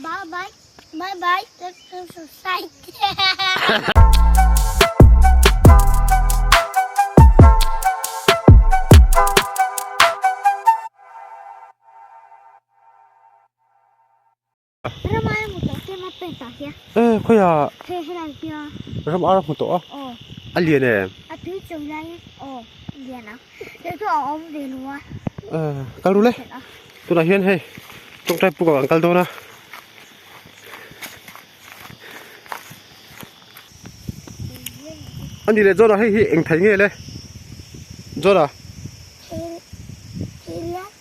Bye bye. Bye bye. Subscribe. Ram ar hmu tawh te ma pen tah hian. E khawiah Hei helai hian. Ram ar hmu tawh a. Aw. A lian em? A tui chho laiin aw lian ang. Chu chu a awm ve lo a. E kal ru le. Tunah hian hei tawngtai puk ah kan kal dawn a. A ni le John-a hei hi eng thei nge le? John-a.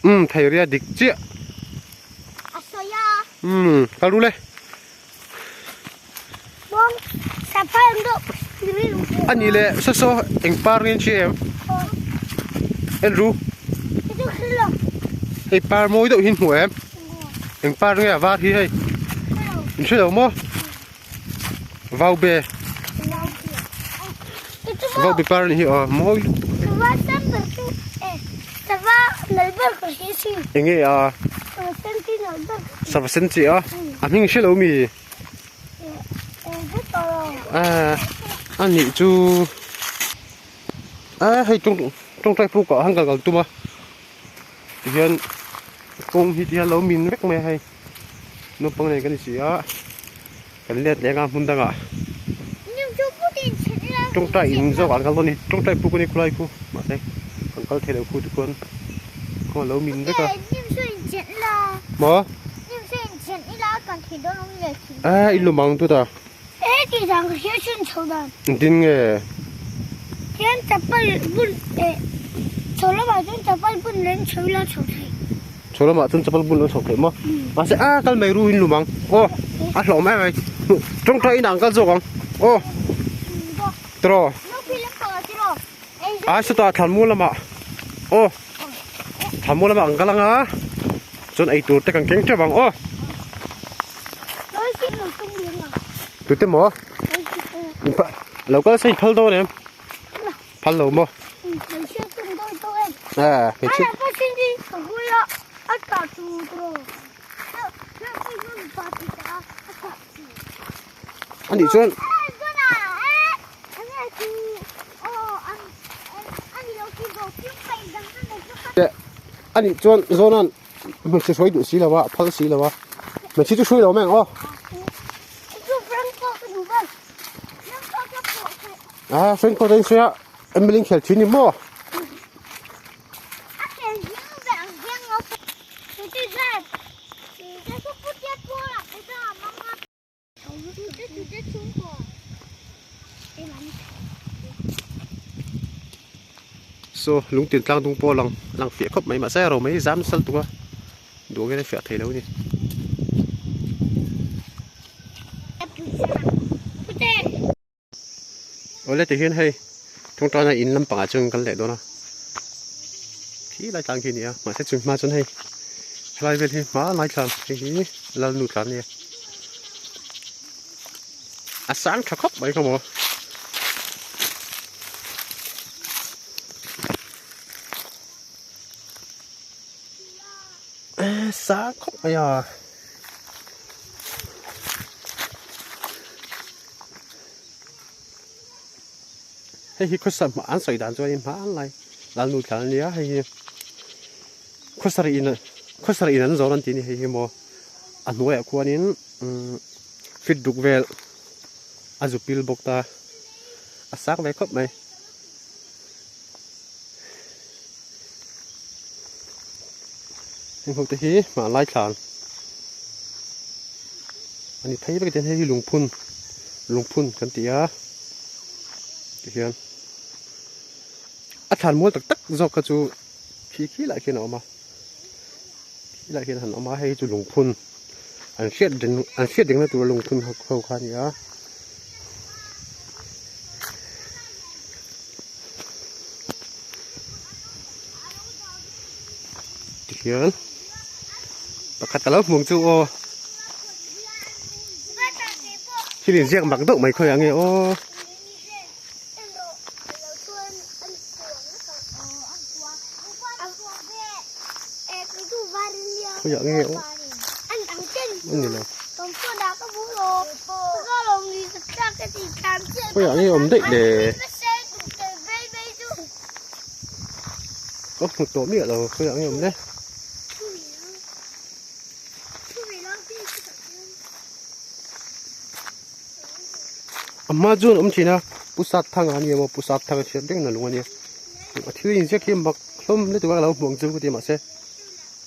Umm thei ria dik chiah. A sawi a. Umm kal ru le. Bawng saphai ang deuh A ni le saw saw eng par nge an hria em? En ru. Hei par mawi deuh hi an hmu em? Eng par nge a var hi hei? In hre lo maw? Vau be. Vau be par a nih hi aw mawi lutuk. Eng nge a? Sava sen chi a? A hming i hre lo mi? A nih chu a hei tawng tawngtai puk ah han kal kal tum a tihian kawng hi tihian lo min vek mai a hei naupang nen kan insi a kan let leh anga hmun dangah tawngtai in zawk ah an kal dawn a ni tawngtai puk a ni khulai khu mahse kan kal thei lo khu tikhuan kawng a lo min vek a maw. Eh i lu mang tut a. Eh ti dan ka hria chin chho dan. Engtin nge? Tian chapal bun eh chho lamah chuan chapal bun len chho ila chho thei. Chho lamah chuan chapal bun an chho thei maw? Mahse a kal mai ru in lu mang. Aw a hlawm em mai. Tawngtai inah an kal zawk ang. Aw. Tiraw. Ai sawtah thlanmual lamah aw thlanmual lamah an kal ang a chuan eitur te kan keng teuh ang aw tute maw lo kal se in phal dawn em phal lo maw eh hmeichhia a nih chuan a nih chuan zawnan hmeichhe hruai duh si lo a phal si lo a hmeichhe chu hruai lo mai ang aw a friend pawh chuan hria Emily in khel thin ni maw. Saw lungtin tlang dung pawh a lang lang fiah khawp mai mahse a ro mai zam nasa lutuk a duh angin a fiah thei lo a ni. Awle ti hian hei tawngtaina in lampangah chuan kan leh dawn a khi lai tlang khi a ni a mahse chu hma chuan hei helai vel hi hma lai tlang hei hi lalnu tlan a ni a a sang tha khawp mai kha maw. Sang khawp mai a. Hei hi khawsa hma an sawi dan chuan hmanlai lalnu thlan a nia hei hi khawsarih in khawsarih in an zawr an tih a ni hei hi maw a hnuaiah khuanin umm fit duk vel a zu pil bawk ta a sang ve khawp mai. Heng ho te hi hmanlai thlan a ni phei vek a hei hi lungphun lungphun kan ti a tihian a thlan mual tak tak zawk kha chu khi khi lah khian a awm a khi lah khian han awm a hei chu lungphun an hriat reng an hriat rengna tura lungphun ho kha a ni a. Tihian pakhat ka lo hmuh chu aw thil inziak mak deuh mai khawiah nge aw. Khawiah nge aw a ni lo. Khawiah nge awm daih le? Ka hmu tawh miah lo khawiah nge awm le? A hma chuan awm thin a Pu Satthanga a ni emaw Pu Satthanga hriat reng na lung a nia a thil inziak hi mak hlawm lutuk a ka lo hmu ang chu ka ti mahse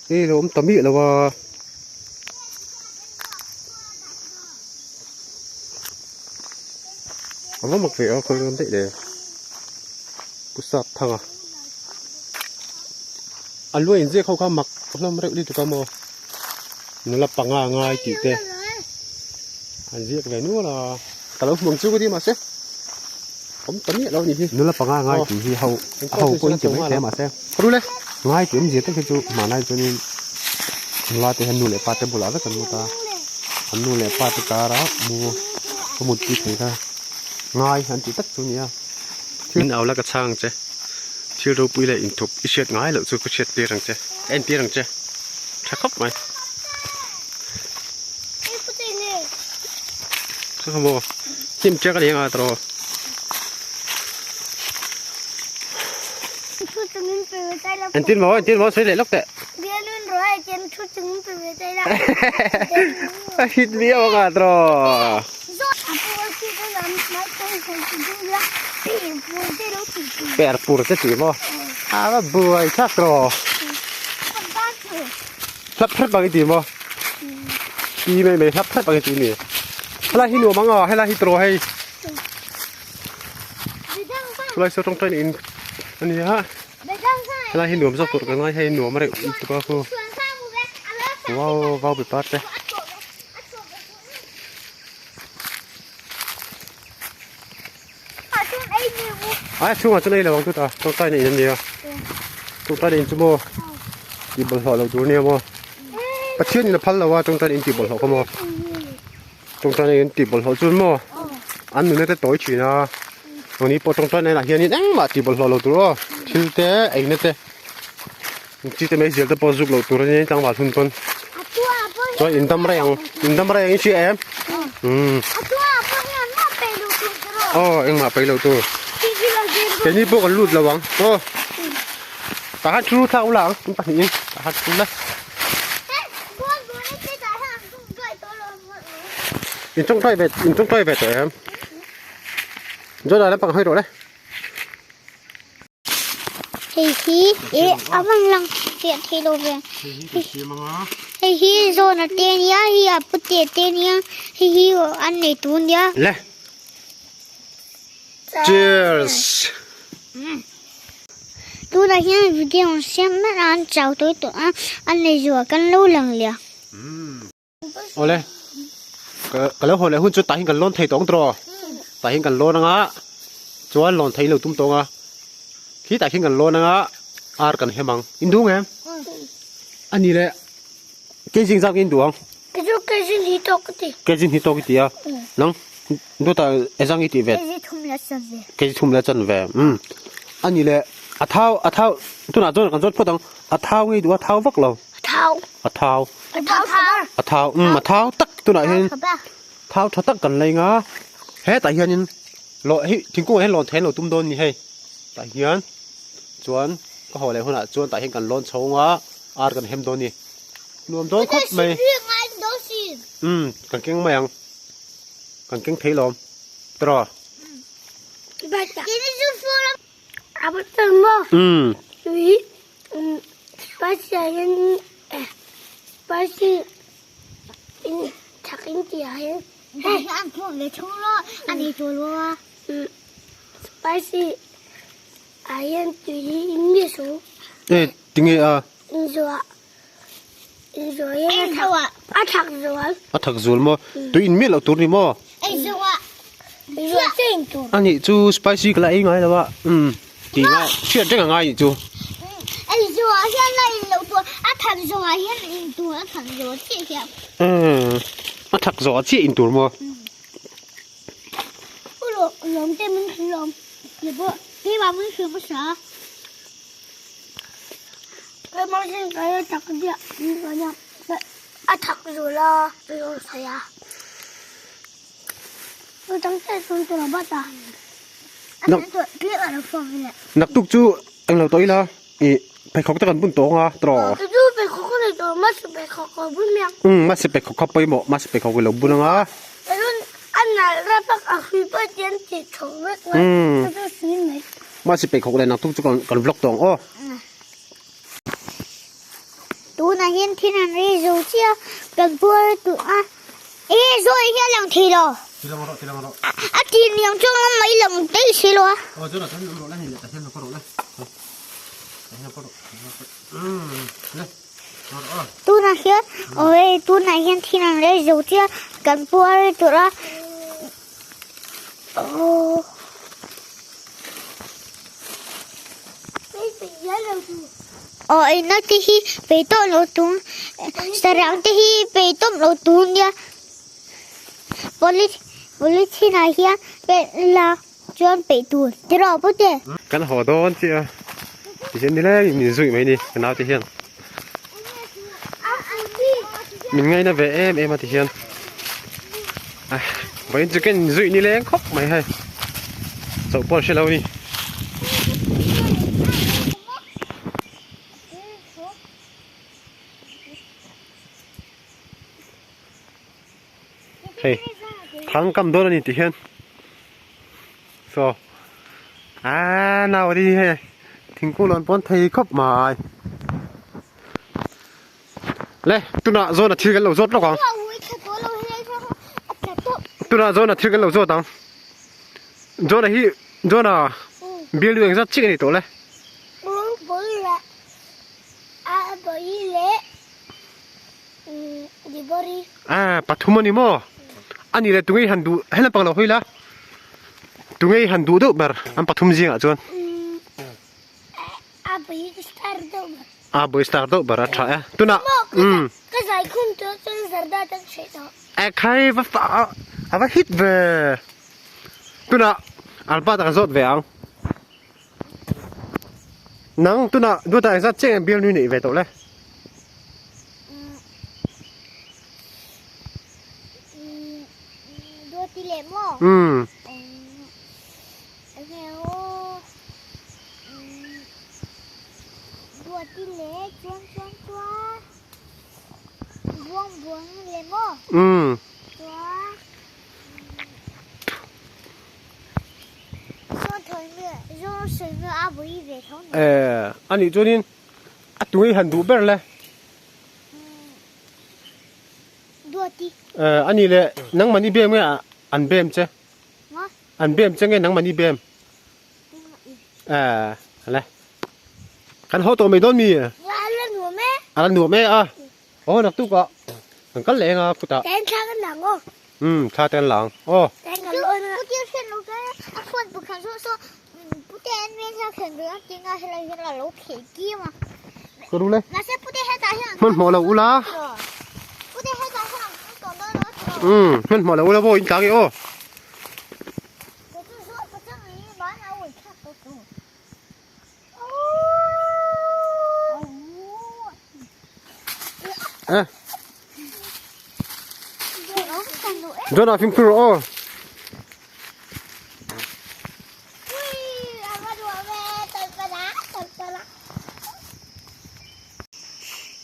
hei lo awm ta miah lo a. A va mak ve a khawi ngam daih le Pu Satthanga a lu a inziak ho kha mak hlawm reuh lutuk a maw. Nula panga ngai tih te an ziak ve nual a ka lo hmu ang chu ka ti mahse awm ta miah lo a nih hi nula panga ngai tih hi ho ho pawh in ti mai thei a mahse ngai tih awmzia tak hi chu hmanlai chuanin nula te hian nu leh pa te bulah vek an mut a an nu leh pa te kara mu ka mut pui thei kha ngai an tih tak chu a ni a min au la ka chhang ang che. Thil ropui leh inthup i hriat ngai loh chu ka hriat tir ang che, ka en tir ang che, tha khawp mai. Chu kha maw, hnim ṭek a ni anga tawh. Entir maw, entir maw, sawi leh lawk teh. A hit miau anga tawh. Per pur te ti maw a va buai thlak rawh hlap hrep ang i ti maw ti mai mai hlap hrep ang i ti mi helai hi nuam ang aw helai hi tawh hei helai saw tawngtai in a ni a helai hi nuam zawk tur ka ngai hei nuam reuh lutuk a khu wow vau be par te. Ai chhungah chuan ei lo ang tut a tawngtai na in an nia tawngtai na in chu maw tih bawlhhlawh loh tur ania maw Pathian in a phal lo a tawngtai na in tih bawlhhlawh kha maw tawngtai na in tih bawlhhlawh chuan maw an nuna te tawi thin a mahni pawh tawngtai na inah hianin engmah tih bawlhhlawh loh tur aw thil te eina te chi te meizial te pawh zuk loh tur ania tlangval hun pawn chuan in dam rei ang in dam rei ang i hria em umm aw engmah peih loh tur keini pawh kan lut lo ang aw tah khan thu thlak ula ang in pahnih in tah khan thu la in tawngtai ve in tawngtai ve tawh em Jordan lampang hawi rawh le. Hei hi eh a van lang fiah thei lo ve. Hei hi zawn a te nia hei a pute te nia hei hi an nei tu nia. Le. Cheers. Tunah hian video an siam mek a an chau tawh tawh a an nei zuah kan lo lang leh. Awle ka lo haw leh hun chu tah hian kan lawn thei tawh ang tawh tah hian kan lawn anga chuan lawn thei lo tum tawh ang a khi tah khian kan lawn anga ar kan hem ang in duh ang em a ni leh kejing zak in duh ang keichu kejing hi tawk ka ti kejing hi tawk i ti a nang dawtah ezang i tih ve kg thum leh chan ve kg thum leh chan ve umm a ni leh a thau a thau tunah chuan kan zawt phawt ang a thau nge i duh a thau vak lo a thau a thau A thau a thau umm a thau tak tunah hian thau tha tak kan lei nga hetah hianin lawh hei thingkungah hian lawn thei an lo tum dawn a ni hei tah hian chuan ka haw leh hunah chuan tah hian kan lawn chho anga ar kan hem dawn a ni nuam dawn khawp mai umm kan keng mai ang kan keng thei lawm tiraw. Umm. Spicy in thak in ti ah hin hei an phawk le chung lo an ei tur lo a spicy ah hian tui hi in nge su e tinge a in zuah in zuah hian a thak a thak zual a thak zual maw tui in miah loh tur ni maw ei zuah zuah che in tur ani chu spicy ka la ei ngai lo a um Ti nga hriat reng a ngai nih chu. Ei zawh ah hian a in loh tur a thak zawh ah hian in tur a thak zawh chiah hian. Umm a thak zawh ah chiah in tur maw. U lawm te min hrilh lawm ti pawh keimah min hrilh hmasa. Keimah sin ka la thak diah a thak zawh la a rawn sawi a. Naktuk chu englo tawh ila ih pheikhawk te kan bun tawh ang a tawh. Umm mahse pheikhawk kha pawimawh mahse pheikhawk ilo bun ang a. Umm mahse pheikhawk leh naktuk chu kan vlog tawh ang aw. Tunah hian thil an ri zo chiah a kan puar duh a e zawi hi a lang thei lo a ti niang chuan a mai lang daih si lo a. Tunah hian aw tunah hian thil an ri zo chiah a kan puar duh a aw. Aw ina te hi pe tawh lo tum sarang te hi pe tawp lo tur nia polythene ah hian pe la chuan peih tur tiraw pute. Kan haw dawn chiah a tihian nileng in min zui mai ni ka naute hian min ngaina ve em em a tihian vawiin chu ka inzui nileng khawp mai hei chauh pawh a hre lo a ni. Hei thang kam dawn a ni tih hian saw aaa nau a ni hei thingkung lawn pawn thei khawp mai le tunah zawn a thil kan lo zawt lawk ang tunah zawn a thil kan lo zawt ang zawn a hi zawn a bial lu engzat chiah a ni tawh le. Ah pathum a ni maw? A nih leh tungei han duh he lampang lo hawi la tungei han duh deuh ber an pathum zingah chuan a bui star deuh ber a tha e tunah umm e khai va fa a va hit ve tunah alpa tak a zawt ve ang. Nang tunah duatah engzat chiah nge bialnu i neih ve tawh le? Duati leh maw? Umm. Enge aw Duati leh chuan chuan chuan buang buang leh maw? Umm. Chuan. Eh, anih chuanin a tui han duh ber le. Eh, anih leh nangmahni bem nge an bem che? An bem che nge nangmahni bem? Eh, le. Kan haw tawh mai dawn mi? A la nuam e a. Aw naktuk ah kan kal leh eng a khutah. Ten thla kan lang aw. Umm thla te kan lang aw. Ten kan lawn a. Puti hriat lo chuan a phone pakhat zawh saw pute an men hian khen ve a tinga helai hian a lo kheh kim a. Ka ru le. Mahse pute hetah hian hmanhmawh lo ula. Pute hetah hian an tawh dawn lo tiraw. Umm hmanhmawh lo ula pawh in tlang e aw. Eh. John a fimkhur rawh aw.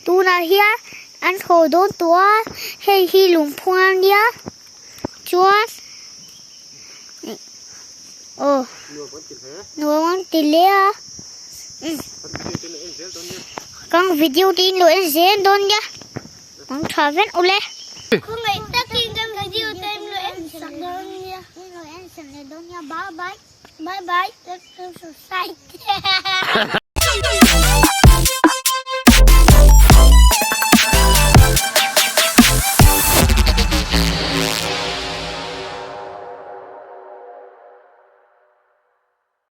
Tunah hian an thaw dawn tawh a, hei hi lungphung a nia chuan aw nuam an ti hle a kan video te in lo en zel dawn nia ang tha vek ule. Khawngaih takin kan video te in lo en sak dawn nia in lo en sak leh dawn nia bye bye bye bye like and subscribe.